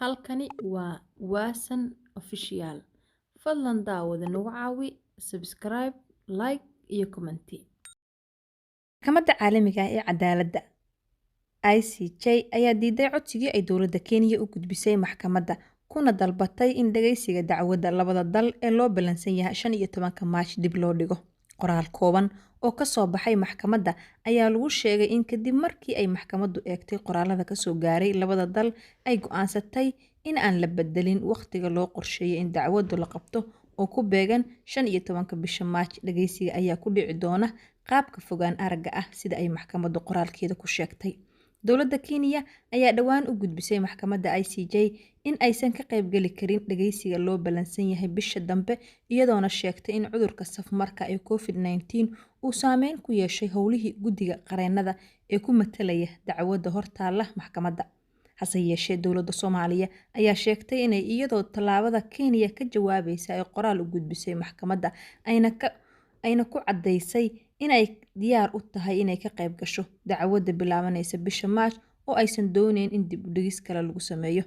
Halkani waa Waasan Official. Fadlan daawada nagu caawi subscribe, like iyo comment. Maxkamadda Caalamiga ah ee Cadaaladda ICJ ayaa diiday codsigii ay dowladda Kenya u gudbisay maxkamadda, kuna dalbatay in dhageysiga dacwadda labada dal ee loo ballansan yahay 15-ka Maarch dib loo dhigo. Qoraal kooban oo ka soo baxay maxkamadda ayaa lagu sheegay in kadib markii ay maxkamaddu eegtay qoraallada ka soo gaaray labada dal, ay go'aansatay in aan la bedelin waqtiga loo qorsheeyay in dacwaddu la qabto oo ku beegan 15-ka bisha Maarch. Dhageysiga ayaa ku dhici doona qaabka fogaan aragga ah, sida ay maxkamaddu qoraalkeeda ku sheegtay. Dowladda Kenya ayaa dhowaan u gudbisay maxkamadda ICJ in aysan ka qaybgeli karin dhageysiga loo ballansan yahay bisha dambe, iyadoona sheegtay in cudurka safmarka ee COVID-19 uu saameyn ku yeeshay howlihii guddiga qareennada ee ku matalaya dacwadda hortaalla maxkamadda. Hase yeeshee, dowladda Soomaaliya ayaa sheegtay inay iyadoo tallaabada Kenya ka jawaabaysa ay qoraal u gudbisay maxkamadda, ayna ku caddeysay in ay diyaar u tahay inay ka qayb gasho dacwadda bilaabaneysa bisha Maarch oo aysan dooneyn in dib u dhigis kale lagu sameeyo.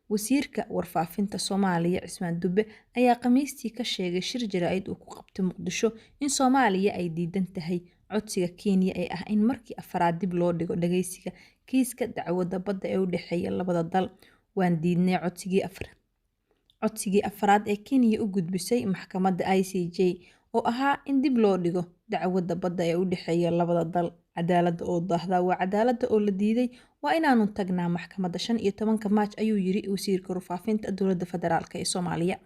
Wasiirka Warfaafinta Soomaaliya Cismaan Dube ayaa Khamiistii ka sheegay shir jaraa'id uu ku qabtay Muqdisho in Soomaaliya ay diidan tahay codsiga Kenya ee ah in markii afraad dib loo dhigo dhageysiga kiiska dacwadda badda ee u dhexeeya labada dal. "Waan diidnay codsigii afraad ee Kenya u gudbisay maxkamadda ICJ oo ahaa in dib loo dhigo dacwadda badda ee u dhexeeya labada dal. Cadaaladda oo daahda waa cadaaladda oo la diiday, waa inaanu tagnaa maxkamadda 15-ka Maarch," ayuu yiri wasiirka warfaafinta dowladda federaalk ee Soomaaliya.